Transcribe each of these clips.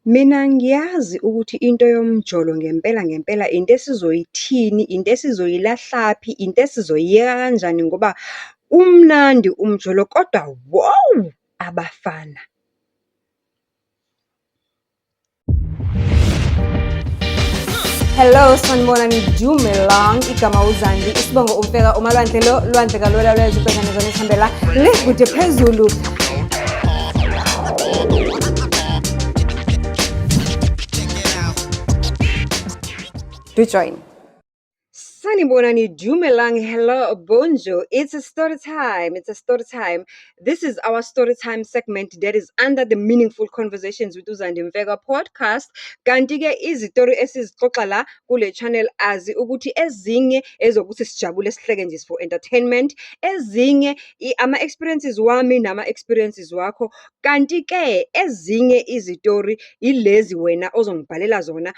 Mina ngiyazi ukuthi into yomjolo ngempela ngempela into esizoyithini, into esizoyilahlaphi, into esizoyiyeka kanjani ngoba umnandi umjolo kodwa wowu, abafana! Hello, sanibonani, dumelang. Igama uZandi, isibongo uMfeka, uMalwandle lo, lwandle kalwela lwezwe ubhekane zona esihambela le kude phezulu. Do join. Sanibonani, dumelang, hello, bonjour. It's a story time. It's a story time. This is our story time segment that is under the Meaningful Conversations with Uzandi Mfeka podcast. Kanti ke izitori esizixoxa la kule channel azi ukuthi ezinye ezokuthi sijabule sihleke nje for entertainment, ezinye ama experiences wami nama experiences wakho. Kanti ke ezinye izitori ilezi wena ozongibhalela zona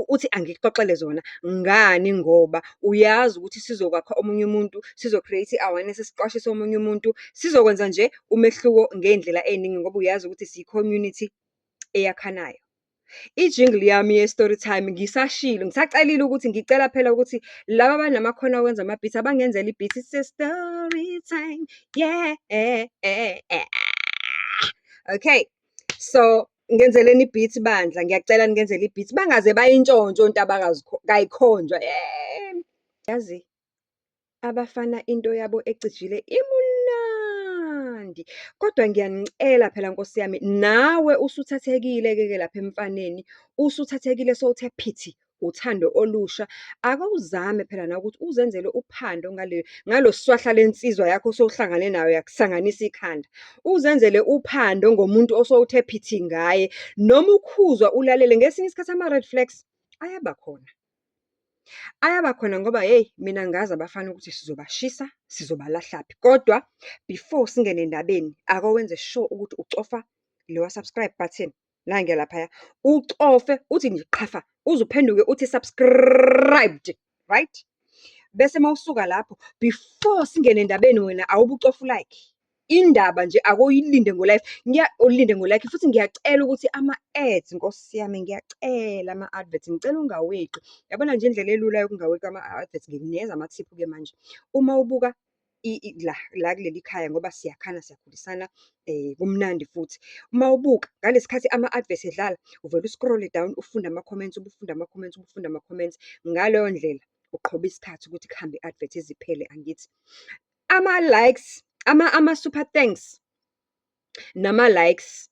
uthi angikuxoxele zona. Ngani ngoba uyazi ukuthi sizokwakha omunye umuntu, sizo-create i-awareness, siqwashise omunye umuntu, sizokwenza nje umehluko ngey'ndlela ey'ningi ngoba uyazi ukuthi siyi-community eyakhanayo. I-jingle yami ye-story time ngisashilo, ngisacelile ukuthi ngicela phela ukuthi laba abanamakhono okwenza ama-beats abangenzele i-beat. It's a story time, yeah. Okay, so ngenzeleni i-beat bandla, ngiyacela ningenzele i-beat. Bangaze bayintshontshe ontaba kayikhonjwa. Yazi, abafana into yabo ecijile imunandi. Kodwa ngiyanicela phela Nkosi yami, nawe usuthathekile-ke ke lapha emfaneni, usuthathekile sewuthe phithi uthando olusha. Ake uzame phela nawe ukuthi uzenzele uphando ngale ngalo swahla lensizwa yakho osewuhlangane nayo yakusanganisa ikhanda. Uzenzele uphando ngomuntu osewuthe phithi ngaye. Noma ukhuzwa ulalele, ngesinye isikhathi ama-red flags ayaba khona. Ayaba khona ngoba hheyi, mina ngazi abafana ukuthi sizobashisa, sizobalahlaphi. Kodwa before singene endabeni, ake wenze sure ukuthi ucofa lowa subscribe button, nange laphaya. Ucofe uthi nje qhafa, uze uphenduke uthi subscribed, right? Bese uma usuka lapho, before singene endabeni wena awube ucofa u-like. Indaba nje ake uyilinde ngo-life, ulinde ngo-like futhi ngiyacela ukuthi ama-ads Nkosi yami, ngiyacela ama-adverts, ngicela ungaweqi. Yabona nje indlela elula yokungaweqi ama-adverts, ngikunikeza amathiphu-ke manje. Uma ubuka la la kuleli khaya ngoba siyakhana, siyakhulisana, kumnandi futhi. Uma ubuka ngalesi khathi ama-adverts edlala, uvele u-scroll-e down, ufunde ama-comments, ube ufunda ama-comments, ube ufunda ama-comments. Ngaleyo ndlela uqhoba isikhathi ukuthi kuhambe i-advert ize iphele, angithi? Ama-likes, ama-super thanks, nama-likes.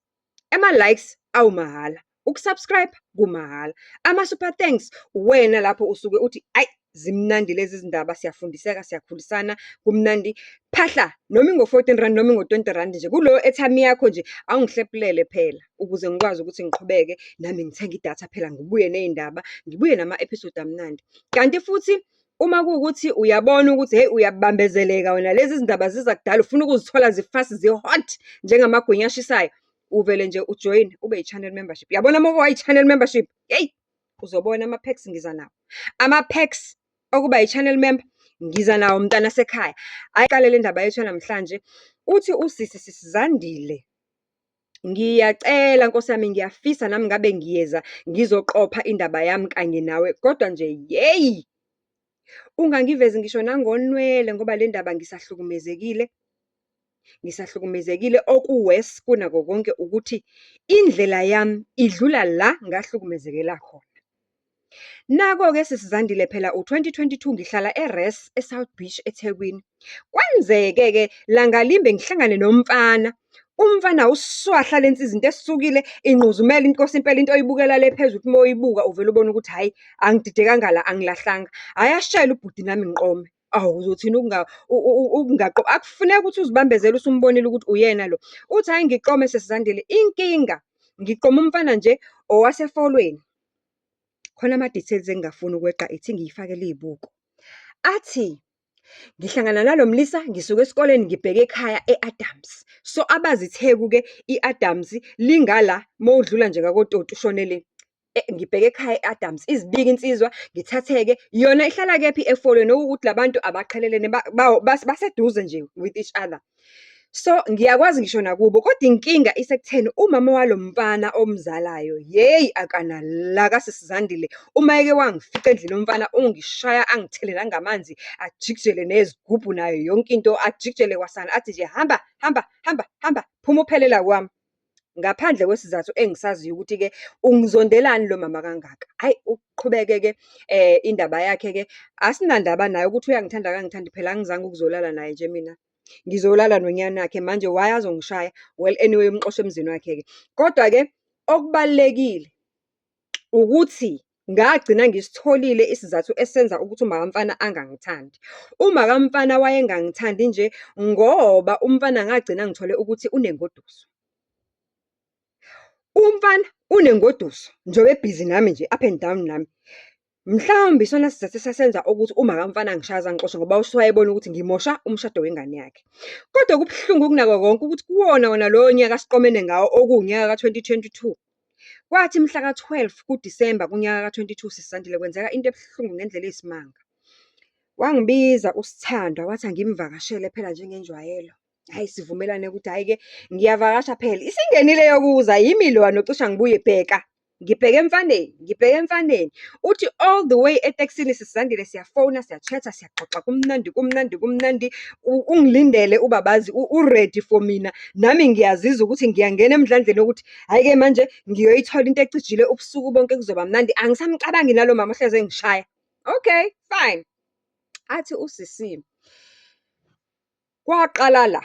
Ama-likes awumahhala, uku-subscribe kumahhala. Ama-super thanks, uwena lapho usuke uthi, ayi zimnandi lezi zindaba, siyafundiseka, siyakhulisana, kumnandi. Phahla, noma ingo-R14 noma ingo-R20 nje, kuleyo airtime yakho nje, awungihlephulele phela ukuze ngikwazi ukuthi ngiqhubeke nami ngithenge idatha phela ngibuye ney'ndaba, ngibuye nama-episode amnandi. Kanti futhi uma kuwukuthi uyabona ukuthi hheyi uyabambezeleka wena lezi zindaba ziza kudala ufuna ukuzithola zi-fast zi-hot njengamagwinya ashisayo, uvele nje ujoyine ube i-channel membership. Uyabona uma wayi-channel membership, yeyi uzobona ama-perks ngiza nawo. Ama-perks okuba i-channel member ngiza nawo mntana sekhaya. Ayiqale le ndaba yethu yanamhlanje. Uthi usisi, Sisi Zandile, ngiyacela Nkosi yami, ngiyafisa nami ngabe ngiyeza ngizoqopha indaba yami kanye nawe, kodwa nje yeyi, ungangivezi ngisho nangonwele ngoba le ndaba ngisahlukumezekile. Ngisahlukumezekile oku-worse kunako konke ukuthi indlela yami idlula la ngahlukumezekela khona. Nako-ke Sisi Zandile phela u-2022 ngihlala e-Res e-South Beach eThekwini. Kwenzeke-ke langalimbe ngihlangane nomfana. Umfana uswahla lensizwa into esukile ingquzumela inkosi impela into oyibukela le phezulu uthi uma uyibuka uvele ubone ukuthi hhayi angididekanga la angilahlanga. Hhayi ashayele ubhuti nami ngiqome. Awu uzothini ukungaqomi? Akufuneki ukuthi uzibambezele usumbonile ukuthi uyena lo. Uthi hhayi ngiqome Sisi Zandile, inkinga ngiqome umfana nje owasefolweni. Khona ama-details engingafuni ukweqa ithi ngiyifakele iy'buko. Athi ngihlangana nalo mlisa ngisuka esikoleni ngibheke ekhaya e-Adams. So abazi iTheku-ke i-Adams lingala uma udlula nje ngakoToti ushone le. Ngibheke ekhaya e-Adams, izibike insizwa, ngithatheke. Yona ihlala kephi? Efolweni, okuwukuthi la bantu abaqhelelene baseduze nje with each other. So, ngiyakwazi ngisho nakubo, kodwa inkinga isekutheni umama walo mfana omzalayo, yeyi akanalaka sisi Zandile. Uma eke wangifica endlini umfana ungishaya angithele nangamanzi, ajikijele nezigubhu nayo yonke into, ajikijele kwasani athi nje, hamba, hamba, hamba, hamba, phuma uphele la kwami. Ngaphandle kwesizathu engisaziyo ukuthi-ke ungizondelani lo mama kangaka. Hhayi uqhubeke-ke indaba yakhe-ke, asinandaba naye ukuthi uyangithanda akangithandi phela angizange ukuzolala naye nje mina. Ngizolala nonyana wakhe, manje why azongishaya? Well, anyway, umxoshe emzini wakhe-ke. Kodwa-ke okubalulekile ukuthi ngagcina ngisitholile isizathu esenza ukuthi umakamfana angangithandi. Umakamfana wayengangithandi nje, ngoba umfana ngagcina ngithole ukuthi unengoduso. Umfana unengoduso, njengoba ebhizi nami nje, up and down nami. Mhlawumbe isona sizathu esasenza ukuthi umakamfana angishaye aze angixoshe ngoba usuke wayebona ukuthi ngimosha umshado wengane yakhe. Kodwa okubuhlungu kunakho konke ukuthi kuwona wona lowo nyaka esiqomene ngawo okuwunyaka ka-twenty twenty-two. Kwathi mhlaka 12 kuDisemba kunyaka ka-twenty-two sisi Zandile kwenzeka into ebuhlungu ngendlela eyisimanga. Wangibiza uSithandwa wathi angimvakashele phela njengenjwayelo. Hhayi sivumelane ukuthi hhayi-ke ngiyavakasha phela. Isingenile eyokuza, yimi loya nocisha ngibuye bheka. Ngibheke emfaneni, ngibheke emfaneni. Uthi all the way etekisini sisi Zandile siyafona, siya-chat-a, siyaxoxa kumnandi, kumnandi, kumnandi. Ungilindele ubabazi u-ready for mina. Nami ngiyazizwa ukuthi ngiyangena emdlandleni wokuthi, hhayi-ke manje ngiyoyithola into ecijile ubusuku bonke kuzoba mnandi, angisamcabangi nalo mama ohlezi engishaya. Okay, fine. Athi usisi, kwaqala la,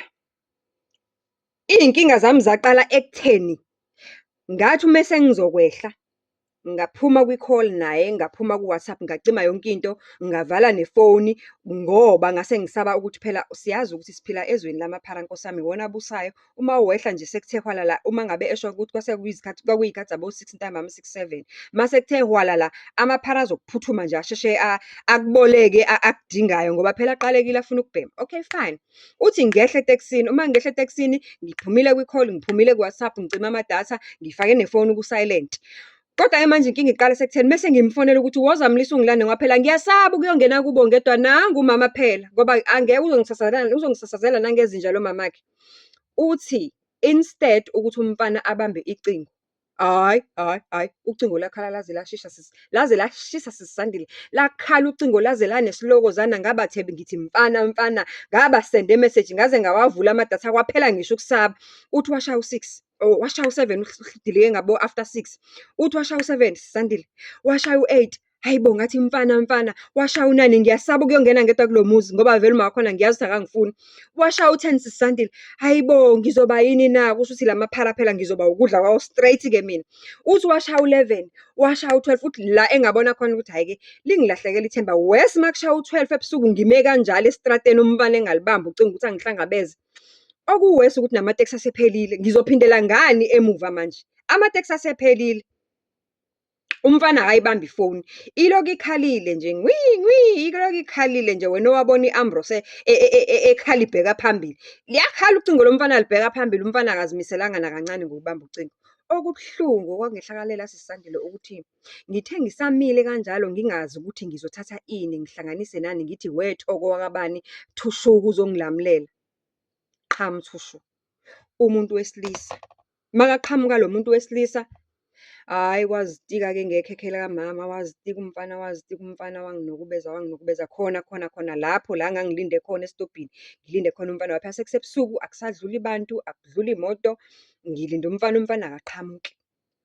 iy'nkinga zami zaqala ekutheni, ngathi uma sengizokwehla, ngaphuma kwi-call naye, ngaphuma ku-WhatsApp, ngacima yonke into, ngavala nefoni, ngoba ngase ngisaba ukuthi phela siyazi ukuthi siphila ezweni lamaphara nkosi yami, iwona abusayo. Uma wehla nje sekuthe hwalala, uma ngabe esho ukuthi kwase kuyizikhathi, kwakuyiy'khathi zabo-six ntambama, six, seven. Mase kuthe hwalala, amaphara azokuphuthuma nje asheshe akuboleke akudingayo ngoba phela aqalekile afuna ukubhema. Okay, fine. Uthi ngehla etekisini, uma ngehla etekisini, ngiphumile kwi-call, ngiphumile ku-WhatsApp, ngicime amadatha, ngifake nefoni ku-silent. Kodwa-ke manje inkinga iqala sekutheni mese ngimfonela ukuthi woza mlisa ungilande ngoba phela ngiyasaba ukuyongena kubo ngedwa nangu umama phela ngoba angeke uzongisasazela, uzongisasazela nangezinja lo mamakhe. Uthi instead ukuthi umfana abambe icingo, hhayi, hhayi, hhayi, ucingo lakhala laze lashisha sisi, laze lashisa sisi Zandile. Lakhala ucingo laze lanesilokozana ngabathebe ngithi mfana mfana, ngabasenda i-message ngaze ngawavula amadatha kwaphela ngisho ukusaba. Uthi washaya u-six, oh washaya u-seven, udilike ngabo after six. Uthi washaya u-seven sisi Zandile, washaya u-eight, hhayi bo ngathi mfana mfana, washaya u-nine, ngiyasaba ukuyongena ngedwa kulo muzi ngoba vele uma wakhona ngiyazi ukuthi akangifuni. Washaya u-ten sisi Zandile, hhayi bo ngizoba yini na? Kusho ukuthi lamaphara phela ngizoba ukudla kwawo straight-ke mina. Uthi washaya u-eleven, washaya u-twelve, uthi la engabona khona ukuthi hhayi-ke lingilahlekele ithemba. Worse uma kushaya u-twelve ebusuku ngime kanjalo esitrateni umfana engalibambi ucingo ukuthi angihlangabeze. Oku-worse ukuthi namatekisi asephelile, ngizophindela ngani emuva manje? Amatekisi asephelile. Umfana akayibambi ifoni, ilokhu ikhalile nje ngwi ngwi, ilokhu ikhalile nje wena owabona i-Ambrose ekhala ibheka phambili. Liyakhala ucingo lomfana libheka phambili, umfana akazimiselanga nakancane ngokubamba ucingo. Okubuhlungu okwangehlakalela sisi Zandile ukuthi, ngithe ngisamile kanjalo ngingazi ukuthi ngizothatha ini, ngihlanganise nani, ngithi we Thoko wakabani, thushuka uzongilamulela. Qhamu thushu, umuntu wesilisa. Makaqhamuka lo muntu wesilisa, hhayi wazitika-ke ngekhekhe likamama, wazitika umfana, wazitika umfana, wanginukubeza, wanginukubeza khona khona khona lapho la engangilinde khona esitobhini. Ngilinde khona umfana ngoba phela sekusebusuku, akusadluli bantu, akudluli imoto. Ngilinde umfana, umfana akaqhamuki.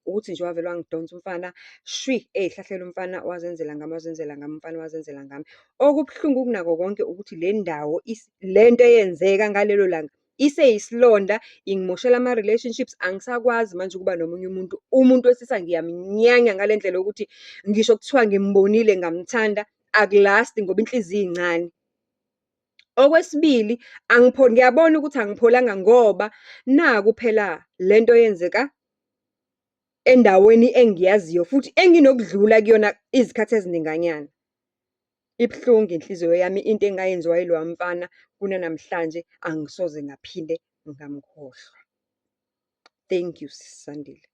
Ukuthi nje wavele wangidonsa umfana, shwi ey'hlahleni umfana wazenzela ngami, wazenzela ngami umfana, wazenzela ngami. Okubuhlungu kunakho konke ukuthi le ndawo le nto eyenzeka ngalelo langa iseyisilonda, ingimoshela ama-relationships, angisakwazi manje ukuba nomunye umuntu. Umuntu wesilisa ngiyamnyanya ngale ndlela yokuthi ngisho kuthiwa ngimbonile ngamthanda, akulasti ngoba inhliziyo incane. Okwesibili, ngiyabona ukuthi angipholanga ngoba naku phela lento yenzeka endaweni engiyaziyo futhi enginokudlula kuyona izikhathi ezininganyana. Ibuhlungu inhliziyo yami into engayenziwa yiloya mfana, kunanamhlanje angisoze ngaphinde ngamkhohlwa. Thank you sisi Zandile.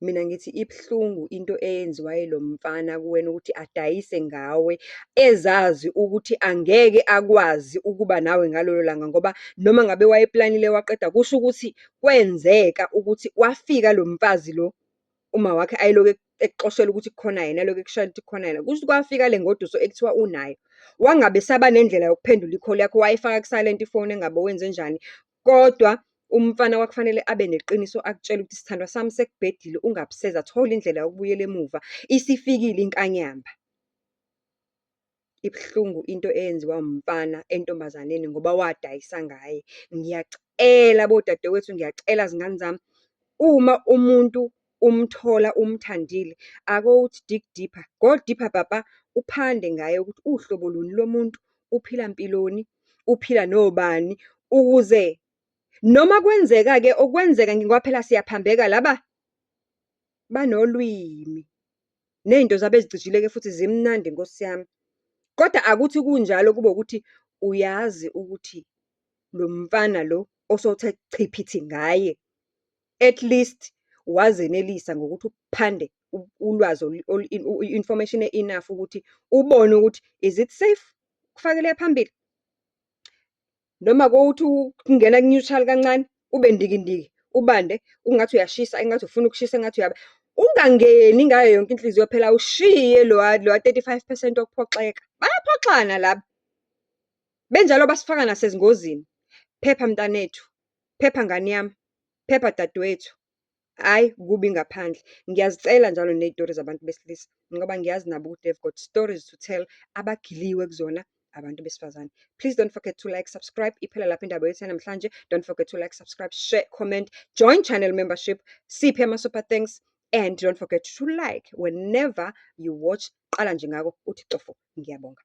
Mina ngithi ibuhlungu into eyenziwa yilo mfana kuwena ukuthi adayise ngawe, ezazi ukuthi angeke akwazi ukuba nawe ngalelo langa ngoba noma ngabe wayeplanile waqeda, kusho ukuthi kwenzeka ukuthi wafika lo mfazi lo, umawakhe ayelokhu ekuxoshela ukuthi kukhona yena, elokhu ekushayela ukuthi kukhona yena. Kusho ukuthi kwafika le ngoduso ekuthiwa unaye, wangabe esaba nendlela yokuphendula i-call yakho, wayifaka ku-silent ifoni engabe wenzenjani. Kodwa umfana kwakufanele abe neqiniso akutshele ukuthi sthandwa sami sekubhedile ungabuseza, thola indlela yokubuyela emuva, isifikile inkanyamba. Ibuhlungu into eyenziwa umfana entombazaneni ngoba wadayisa ngaye. Ngiyacela bodadewethu, ngiyacela zingane zami, uma umuntu umthola umthandile, ake uthi dig deeper, go deeper papa, uphande ngaye ukuthi uhlobo luni lomuntu, uphila mpiloni, uphila nobani, ukuze noma kwenzeka-ke okwenzeka ngoba phela siyaphambeka laba banolwimi. Ney'nto zabo ezicijile-ke futhi zimnandi Nkosi yami. Kodwa akuthi kunjalo kube ukuthi uyazi ukuthi lo mfana lo osowuthe chiphithi ngaye, at least wazenelisa ngokuthi uphande ulwazi i-information e-enough ukuthi ubone ukuthi is it safe ukufakele phambili? Noma kowuthi ukungena ku-neutral kancane, ube ndikindiki, ubande, ungathi uyashisa, engathi ufuna ukushisa, engathi . Ungangeni ngayo yonke inhliziyo phela ushiye lowa 35% wokuphoxeka. Bayaphoxana laba, benjalo basifaka nasezingozini. Phepha mntanethu, phepha ngane yami, phepha dadewethu, hhayi kubi ngaphandle. Ngiyazicela njalo ney'tori zabantu besilisa, ngoba ngiyazi nabo ukuthi they've got stories to tell, abagiliwe kuzona abantu besifazane. Please don't forget to like, subscribe. Iphela lapho indaba yethu yanamhlanje. Don't forget to like, subscribe, share, comment, join channel membership, siphe ama-super thanks, and don't forget to like whenever you watch. Qala nje ngako uthi cofa. Ngiyabonga.